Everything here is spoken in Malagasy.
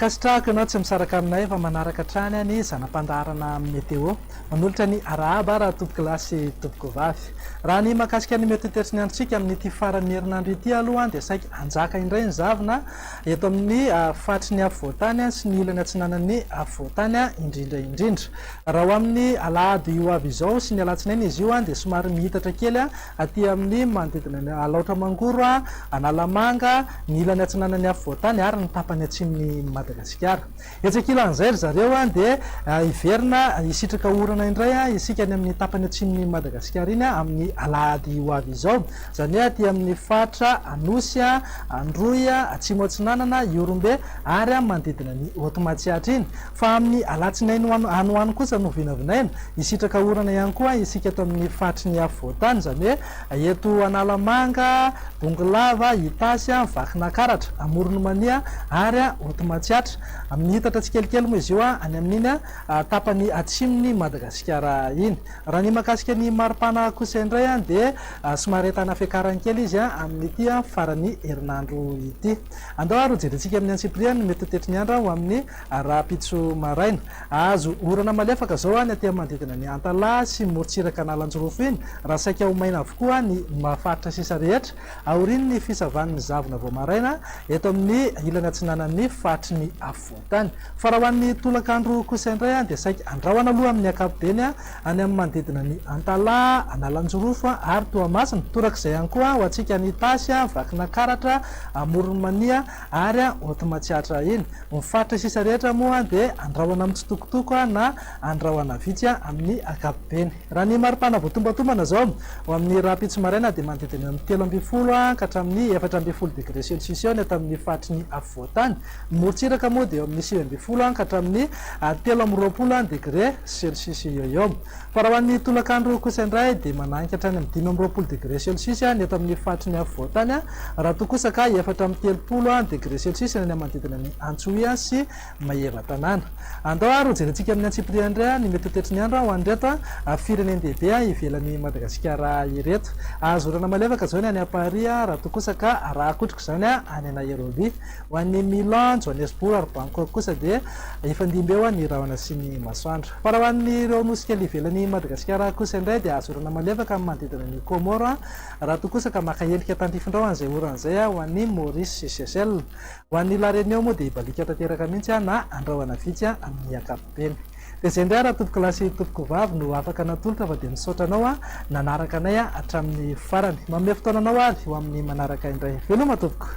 Ankasitrahako ianao tsy misaraka aminay fa manaraka hatrany ny zana-pandaharana Météo. Manolotra ny arahaba raha tompokolahy sy tompokovavy. Raha ny mahakasika ny mety ho toetry ny androntsika amin'ity faran'ny herinandro ity aloha dia saika hanjaka indray ny zavona eto amin'ny faritry ny afovoantany sy ny ilany atsinanan'ny afovoantany indrindra indrindra. Raha ho amin'ny alahady ho avy izao sy ny alatsinainy izy io dia somary mihitatra kely aty amin'ny manodidina ny Alaotra Mangoro, Analamanga, ny ilany atsinanan'ny afovoantany ary ny tapany atsimon'i Madagasikara. Etsy ankilan'izay ry zareo dia hiverina hisitraka orana indray isika any amin'ny tapany atsimon'i Madagasikara iny amin'ny alahady ho avy izao. Izany hoe aty amin'ny faritra Anosy, Androy, Atsimo Atsinanana, Ihorombe ary manodidina ny Haute Matsiatra iny. Fa amin'ny alatsinainy ho any ho any kosa no vinavinaina hisitraka orana ihany koa isika eto amin'ny faritry ny afovoantany, izany hoe eto Analamanga, Bongolava, Itasy, Vakinakaratra, Amoron'i Mania ary Haute Matsiatra. Mihitatra tsikelikely moa izy io any amin'iny tapany atsimon'i Madagasikara iny. Raha ny mahakasika ny maripana kosa indray dia somary ahitana fiakarany kely izy amin'ity faran'ny herinandro ity. Andao ary hojerentsika amin'ny antsipiriany ny mety ho toetry ny andro ho amin'ny rahampitso maraina. Hahazo orana malefaka izao ny aty amin'ny manodidina ny Antalaha sy morontsiraka Analanjirofo iny raha saika ho maina avokoa ny faritra sisa rehetra aorian'ny fisavan'ny zavona vao maraina eto amin'ny ilany atsinanan'ny faritry ny afovoan-tany. Fa raha ho an'ny tolakandro kosa indray dia saika andrahona aloha amin'ny ankapobeny any amin'ny manodidina ny Antalaha, Analanjirofo ary Toamasina. Torak'izay ihany koa ho antsika any Itasy, Vakinakaratra, Amoron'i Mania ary Haute Matsiatra iny. Ny faritra sisa rehetra moa dia andrahona mitsitokotoko na andrahona vitsy amin'ny ankapobeny. Raha ny maripana voatombantombana izao, ho amin'ny rahampitso maraina dia manodidina ny 13 ka hatramin'ny 14 degré celsius eo ny eto amin'ny faritry ny afovoan-tany. Ny morontsiraka moa dia eo amin'ny 19 ka hatramin'ny 23 degré celsius eo eo. Fa raha ho an'ny tolakandro kosa indray dia mananika hatrany amin'ny 25 degré celsius ny eto amin'ny faritry ny afovoan-tany, raha toa kosa ka 34 degré celsius ny any manodidina ny Antsohihy sy Maevatanàna. Andao ary hojerentsika amin'ny antsipiriany indray ny mety ho toetry ny andro ho an'ireto firenen-dehibe ivelan'i Madagasikara ireto. Azo orana malefaka izao ny any Paris, raha toa kosa ka raha-kotroka izany any Nairobi. Ho an'i Milan, Johannesburg ary Bangkok kosa dia hifandimby eo ny rahona sy ny masoandro. Fa raha ho an'ireo nosy kely ivelan'i Madagasikara kosa indray dia azo orana malefaka amin'ny manodidina an'i Comores, raha toa kosa ka maka helika tandrifin-drahona izay orana izay ho an'i Maurice sy Seychelles. Ho an'i La Réunion moa dia hibaliaka tanteraka mihitsy na andrahona vitsy amin'ny ankapobeny. Dia izay indray raha tompokolahy sy tompokovavy no afaka natolotra fa dia misaotra anao nanaraka anay hatramin'ny farany. Manome fotoana anao ary ho amin'ny manaraka indray. Veloma tompoko!